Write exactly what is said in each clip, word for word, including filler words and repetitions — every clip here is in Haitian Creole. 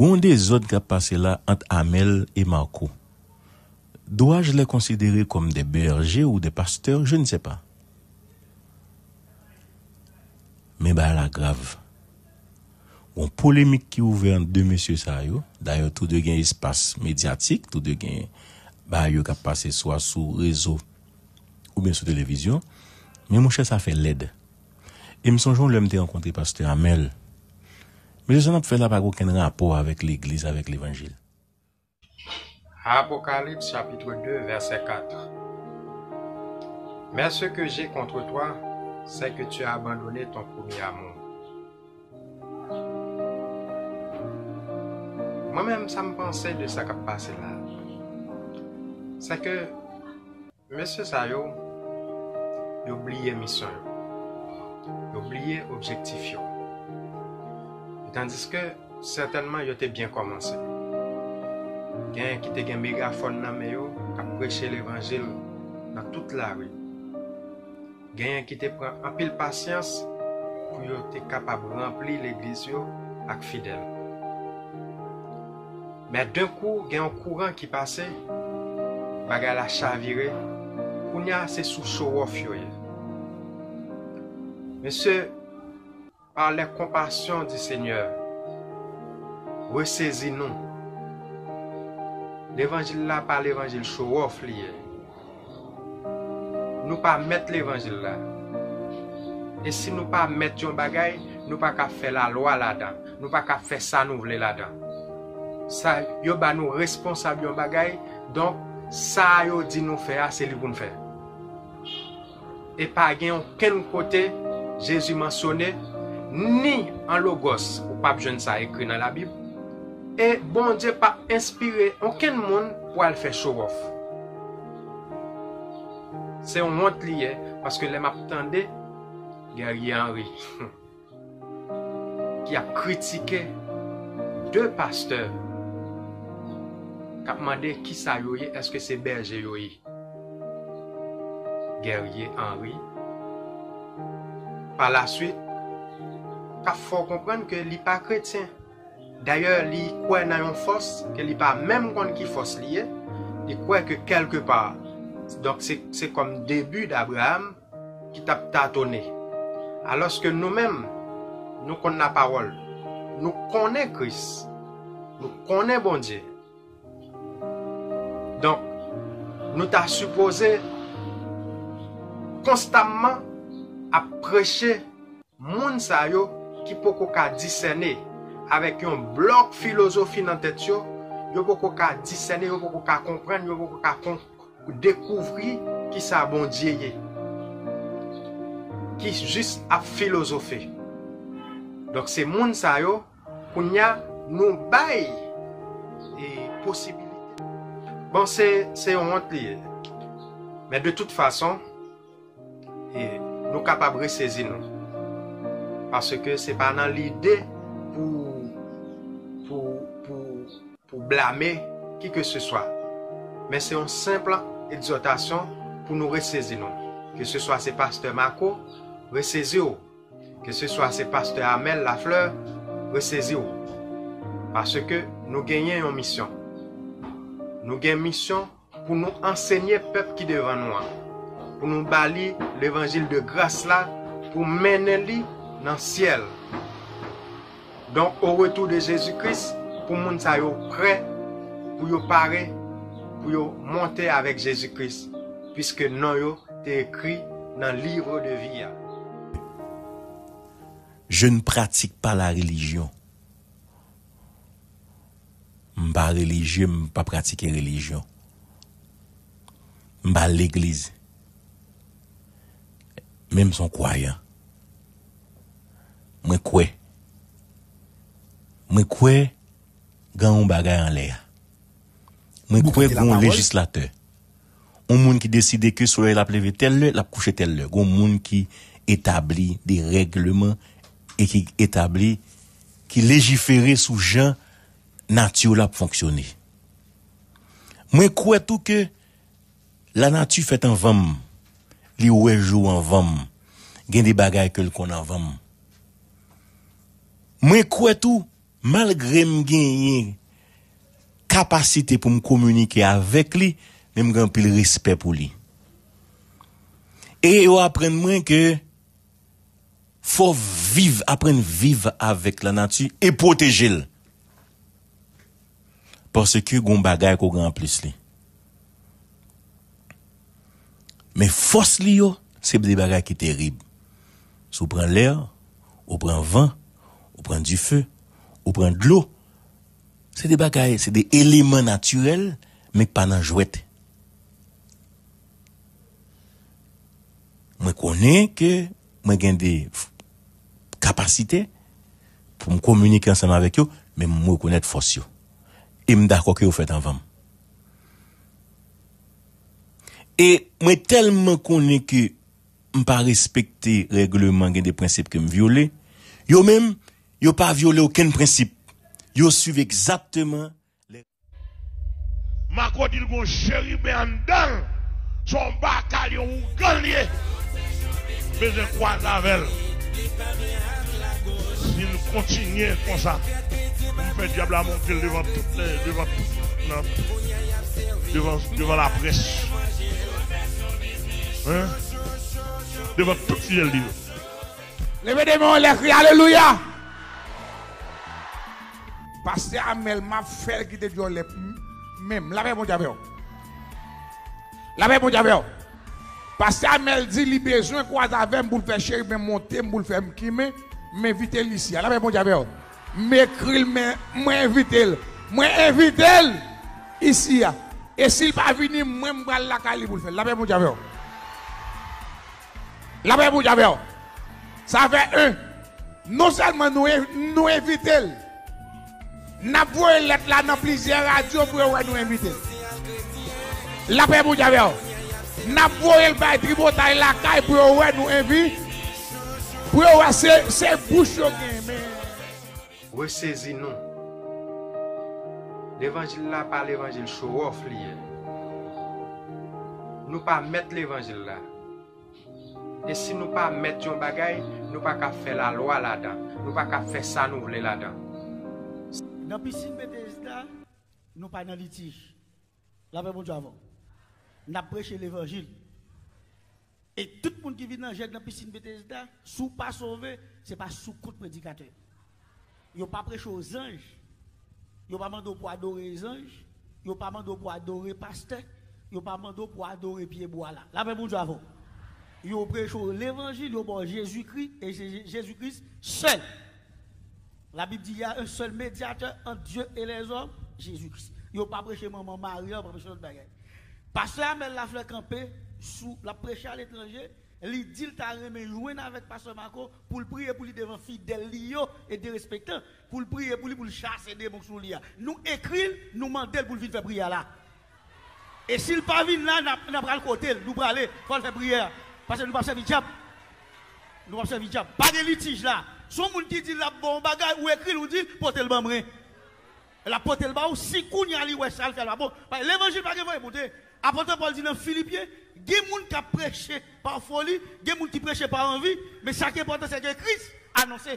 Yon dezòd k ap pase la ant Amel e Marco. Dois-je les considérer comme des bergers ou des pasteurs? Je ne sais pas. Men bagay la grav. Yon polemik ki ouvè ant de mesye sa yo. Dayè, tou de gen espas medyatik, tou de gen bagay yo k ap pase swa sou rezo oubyen sou televizyon. Men monchè, sa fè lèd. E m sonje yon lè m te rankontre pastè Amel. Mesye, sa n ap fè la pa gen okenn rapò avèk legliz, avèk levanjil. Apocalypse chapitre deux, verset quatre. Mais ce que j'ai contre toi, c'est que tu as abandonné ton premier amour. Mwen menm, sa m panse de sa k ap pase la, se ke mesye sa yo, yo bliye misyon yo. Yo bliye objektif yo. Tandiske, sètènman, yo te byen kòmanse. Genyen ki te gen megafòn nan men yo, k ap preche levanjil nan tout lari. Genyen ki te pran anpil pasyans pou yo te kapab ranpli legliz yo ak fidèl. Men, denkou, gen yon kouran ki pase, bagay la chavire. Kounye a, se sou show off yo ye. Mesye, par les compassions du Seigneur, resezi nou. Levanjil la pa levanjil show off li ye. Nou pa mèt levanjil la. E si nou pa mèt yon bagay, nou pa ka fè lalwa ladan. Nou pa ka fè sa nou vle ladan. Sa, yo ba nou responsab yon bagay, donk, sa yo di nou fè a, se li pou n fè. E pa gen okenn kote Jezi mansyone, ni an Logos, ou p ap jwenn sa ekri nan Labib. E Bondye p ap enspire okenn moun pou al fè show off. Se yon wont li ye, paske lè m ap tande Guerrier Henry ki ap kritike de pastè k ap mande kisa yo ye, èske se bèje yo ye. Guerrier Henry, pa laswit, k ap fè w konprann ke li pa kretyen. Dayè, li kwè nan yon fòs ke li pa menm konn ki fòs li ye. Li kwè ke kèlkepa, donk, se, se kòm debi d Abraram ki t ap tatone. Alòske nou menm, nou konn lapawòl. Nou konnen Kris. Nou konnen Bondye. Donk, nou ta sipoze konstamman ap preche moun sa yo ki poko ka disène, avèk yon blòk filozofi nan tèt yo, yo poko ka disène, yo poko ka konprann, yo poko ka kon-, dekouvri kisa Bondye ye, ki jis ap filozofe. Donk, se moun sa yo, kounye a, nou bay, e, posibilite. Bon, se, se yon wont li ye. Men de tout fason, e, nou kapab resezi nou. Paske se pa nan lide pou, pou, pou, pou blame kikeseswa. Men se yon senp egzòtasyon pou nou resezi nou. Keseswa se pastè Marco, resezi w. Keseswa se pastè Amel Lafleur, resezi w. Paske nou genyen yon misyon. Nou gen misyon pou nou ansenye pèp ki devan nou an, pou nou ba li levanjil de gras la, pou mennen li nan syèl. Donk, au retour de Jésus-Christ, pou moun sa yo prè, pou yo pare, pou yo monte avèk Jezi Kris, piske non yo te ekri nan livre de vie a. Je ne pratique pas la religion. M pa relijye, m pa pratike relijyon. M pa al legliz. Men m se yon kwayan. Mwen kwè. Mwen kwè gen yon bagay anlè a. Mwen kwè gen yon lejislatè. Yon moun ki deside ke solèy la ap leve tèl lè, l ap kouche tèl lè. Gen yon moun ki etabli de règleman e ki etabli, ki lejifere sou jan nati la ap fonksyone. Mwen kwè tou ke lanati fèt anvan m, li wè jou anvan m, gen de bagay ke l konn anvan m. Mwen kwè tou, malgre m genyen kapasite pou m kominike avèk li, men m gen anpil respè pou li. E yo aprann mwen ke fò w viv, aprann viv avèk lanati e pwoteje l. Paske gon bagay ke w gen anplis li. Men fòs li yo, se de bagay ki terib. Si w pran lè, ou pran van, ou pran dife, ou pran dlo, se de bagay, se de eleman natirèl, men k pa nan jwèt. Mwen konnen ke mwen gen de f-, kapasite pou m kominike ansanm avèk yo, men m rekonèt fòs yo. E m dakò ke yo fèt anvan m. E mwen tèlman konnen ke m pa respekte règleman, gen de prensip ke m vyole, yo menm, yo pa vyole okenn prensip. Yo swiv egzakteman Mako di l gon cheriben anndan l. Se yon bakal, yon ougan l ye. Bezwen kwaze avè l. Si l kontinye konsa, m fè dyab la monte l devan tout, devan tout, nan, devan, devan laprès. Hein? Devan tout fidèl li yo. Leve de men w anlè, kriye alelouya. Pastè Amèl, m ap fè l kite djòlè menm. Lapè Bondye avè w. Lapè Bondye avè w. Pastè Amèl di li bezwen kwaze avè m pou l fè cheriben monte m, pou l fè m kimen, m envite l isi a. Lapè Bondye avè w. M ekri l, men mwen envite l. Mwen envite l isi a. E si l pa vini, mwen m pral lakay li pou l fè l. Lapè Bondye avè w. Lapè Bondye avè w. Sa fè en. Non sèlman nou en-, nou envite l, n ap voye lèt la nan plizyè radyo pou yo wè nou envite l. Lapè Bondye avè w. N ap voye l bay tripotay lakay pou yo wè nou envi-, pou yo wè se, se bouch yo gen, men Resezi nou. Levanjil la pa levanjil show off li ye. Nou pa mèt levanjil la. E si nou pa mèt yon bagay, nou pa ka fè lalwa ladan. Nou pa ka fè sa nou vle ladan. Nan pisin Betesda, nou pa nan litij. Lapè Bondye avè w. N ap preche levanjil. E tout moun ki vin nan jèg nan pisin Betesda, si w pa sove, se pa sou kont predikatè. Yo pa preche w zanj. Yo pa mande w pou adore zanj. Yo pa mande w pou adore pastè. Yo pa mande w pou adore pyebwa la. Lapè Bondye avè w. Yo preche w levanjil, yo ba w Jezikri, e Je-, Je-, Jezikri sèl. Labib di, il y a un seul médiateur entre Dieu et les hommes, Jésus-Christ. Yo pa preche manman Mari a, yo pa preche lòt bagay. Pastè Amèl Laflè kanpe sou, l ap preche aletranje, li di l ta renmen jwenn avèk pastè Marco pou l priye pou li devan fidèl li yo e derespektan, pou l priye pou li, pou l chase demon k sou li a. Nou ekri l, nou mande l pou l vin fè priyè a la. E si l pa vin la, n ap, n ap pral kote l, nou prale, fò l fè priyè a. Paske nou p ap sèvi dyab. Nou p ap sèvi dyab. Pa gen litij la. Si yon moun ki di l ap ba w yon bagay, ou ekri l, ou di l, pote l ban mwen. L ap pote l ba ou, si kounye a li wè sa l fè a pa bon. Paske levanjil pa gen voye monte. Apot Pòl di nan Filipyen, gen moun k ap preche pa foli, gen moun ki preche pa anvi, men sa ki enpòtan, se ke Kris anonse.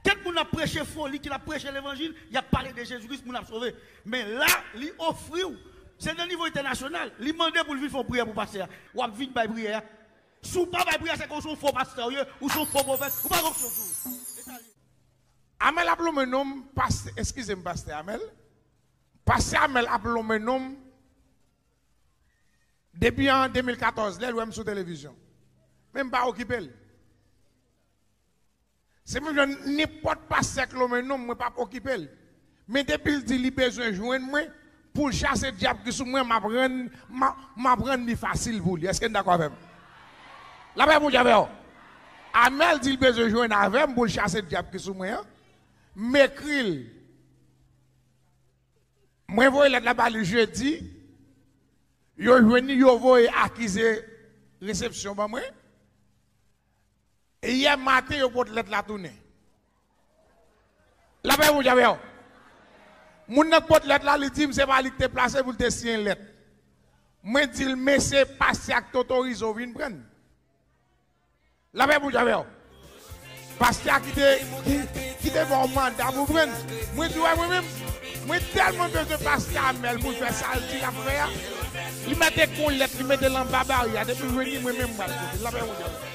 Kèk moun ap preche foli, ki ap preche levanjil, y ap pale de Jezi Kris, moun ap sove. Men la, li ofri w, se nan nivo entènasyonal, li mande pou l vin fè yon priyè pou pastè a. W ap vin bay priyè a. Si w pa bay priyè, se kòmsi w fo pastè w ye, ou se yon fo pwofèt, ou pa gen opsyon sou ou. E sa l ye. Amèl ap lonmen non m, pastè, eskize m, pastè Amèl. Pastè Amèl ap lonmen non m depi an de mil katòz, lè l wè m sou televizyon. Men m pa okipe l. Si m jwenn nenpòt pastè k lonmen non m, mwen p ap okipe l. Men depi l di li bezwen jwenn mwen, pou l chase dyab ki sou mwen, m ap rann, m ap, m ap rann li fasil pou li. Èske n dakò avè m? Lapè Bondye avè w. Amèl di l bezwen jwenn avè m pou l chase dyab ki sou mwen an. M ekri l. Mwen voye lèt la ba li jedi. Yo jwenn li, yo voye akize resepsyon ban mwen. E yè maten, yo pot lèt la tounen. Lapè Bondye avè w. Moun nan k pot lèt la, li di m se pa li k te plase pou l te siyen lèt. Mwen di l, men se pastè a k te otorize w vin pran l. Lapè Bondye avè w. Pastè a ki te, ki, ki te ba w manda pou pran. Mwen di w, mwen menm, mwen tèlman bezwen pastè Amèl pou l fè sa l di l ap fè a. Li mete yon lèt, li mete l anba baryè, depi l vini, mwen menm m pral kote l, l ap fè yon